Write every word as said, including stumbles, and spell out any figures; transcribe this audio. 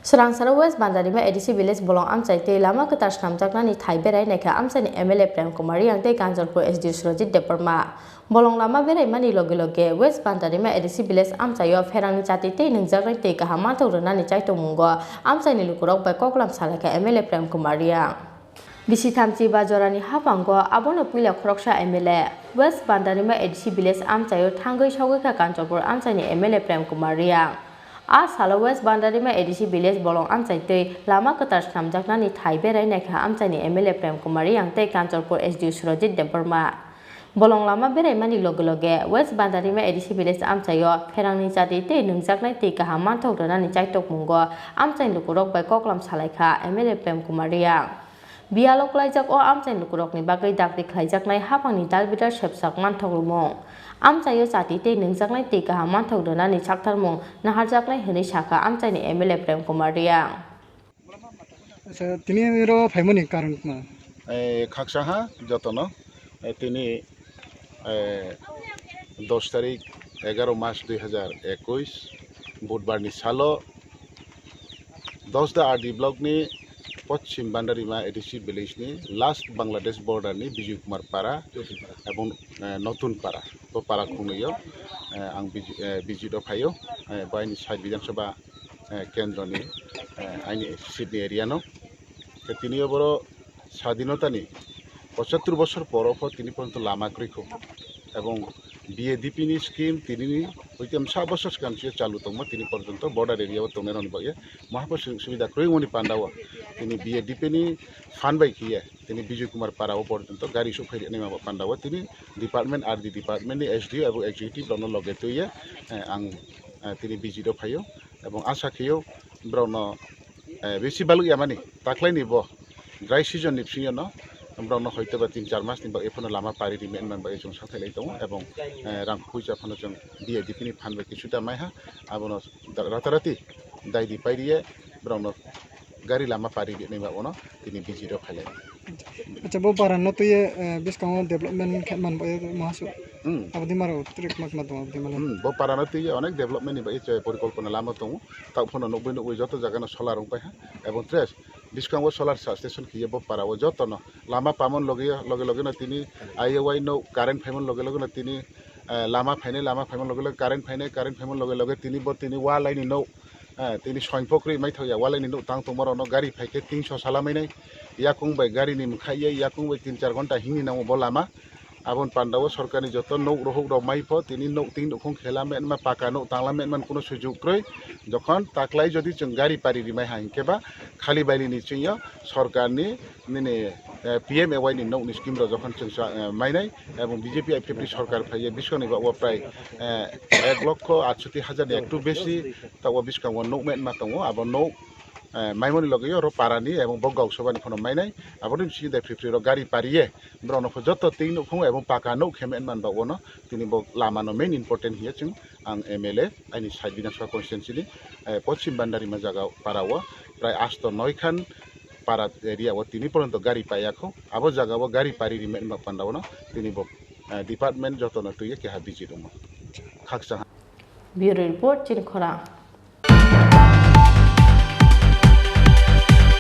Swrangsaro West Bandarima A D C village bolong amchai tei lama kwtal swnamjaknani thai berai naikha amchaini M L A Prem Kumar Reang tei Kanchanpur S D O Surajit Debbarma. Bolong lama beraimani loge loge West Bandarima A D C village amchaio pherangni chati tei nungjaknai twi kaham manthok rwnani chaitokmungo amchaini lukurok bai koklam salaikha M L A Prem Kumar Reang. Bisi thamchi ba jorani haphango abono puila khoroksa M L A West Bandarima A D C village amchaio thangwi sogwi kha Kanchanpur amchaini M L A Prem Kumar Reang. A salo West Bandarima A D C village bolong amchai tei lama kwtal swnamjaknani thai berai naikha amchaini M L A Prem Kumar Reang tei Kanchanpur S D O Surajit Debbarma. Bolong lama beraimani loge loge West Bandarima A D C village amchaio pherangni chati tei nungjaknai twi kaham manthok rwnani chaitokmungo amchaini lukurok bai koklam salaikha M L A Prem Kumar Reang. Biyalo klaijak o amchaini lukurokni bagwi dakti khlaijaknai haphangni dalbidal sepsak manthok rwmung. Amchaio chati tei nungjaknai twi kaham manthok rwnani saktharmung naharjaknai hwnwi sakha amchaini M L A Prem Kumar Reang. Acha, tini oro phaimani karon tma? Eh, khaksa ha jotono, eh, tini, eh, dos tarik egaro mas dui hajar ekush, Budbar ni salo, Dosda R D block ni Poschim Bandarima A D C village ni last Bangladesh border ni Bijay Kumar Para ebong, eh, Notun Para, bo para khungwi o, eh, ang biji-, eh, visit o phaio, eh, bo aini side Bidhan Sabha, eh, kendro ni, eh, aini seat ni area no. Tei tini o boro Sadinota ni pochattor bosor poro pho tini porjonto lama kwrwi kho. Ebong B A D P ni scheme tini ni hoite msa bosor swkang se chalu tongmo, tini porjonto border area o tongnai rokni bagwi maha pho su-, subida kwrwi wngmani panda o tini B A D P ni phan bai khiye tini Bijay Kumar Para o porjonto gari sok phai rwnai ma panda o tini department, R D department ni S D O abo executive rokno loge twiye, eh, ang, eh, tini visit o phaio. Ebong asa khio borokno, eh, bisi baluk yamani taklaini bo dry season ni bisingo no borokno hoito ba tin char mas ni bagwi phano lama pari rimi hinmani bagwi chwng sathai lai tongo, ebong, eh, rang puisa phano chwng B A D P ni phan bai kisu da maiha, abono da-, ratarati daidi pairiye borokno gari lama pari rimi ba ono tini visit o phailai. Acha, bo para no twiye, eh, bwskango development khe man bai mahasu. Hmm. Abodi maro trik mak ma tongo abodi maro. Hmm, bo para no twiye onek development ni bai che porikolpona lama tongo. Tak phano nukbui nukbui joto jaga no solar wng pai ha. Ebong tres bwskango solar substation khiye bo para o joto no lama pamon loge loge loge no tini I O Y no current phaimon loge loge no tini, eh, lama phainai, lama phaimon loge loge current phainai, current phaimon loge loge tini bo tini wa laini no, eh, tini soin pho kwrwi mai thok ya, wa laini no tang tongma rok no gari phai khe tin so sala mai nai. Yakung bai gari ni mwkha ye, yakung bai tin char ghonta hini nango bo lama. Aboni panda o sorkar ni joto nok rohok rok mai pho tini nok tin nukhung khela menma, paka nok tangla menma kuno sujuk kwrwi. Jokhon taklai jodi chwng gari pari rimai ha hinkhe ba khali baili ni chwngyo sorkar ni nini, eh, P M A Y ni nokni scheme rok jokhon chwng sa-, eh, mainai, ebong B J P I P F ni sorkar phaiye bwskangni bagwi prai, eh, ek lokho atsoti hajar ni ektu besi, tabok bwskango nukmani ma tongo, abo nuk, eh, maimani logi oro parani ebong bo gausabani phano mainai, aboni bisingo de phri phri rok gari pariye borokno pho joto tin nukhung ebong paka nuk khe mani bagwino tini bo lamano main important hiya chwng ang M L A aini side Bidhan Sabha constituency ni, eh, Poschim Bandarima jaga para o prai asto noi khan para area o tini poronto gari paiya kho. Abo jaga o gari pari rimani bak panda o no tini bo, eh, department joto no twiwi keha visit wngo. Khaksa ha. Bureau Report, Chini Khorang.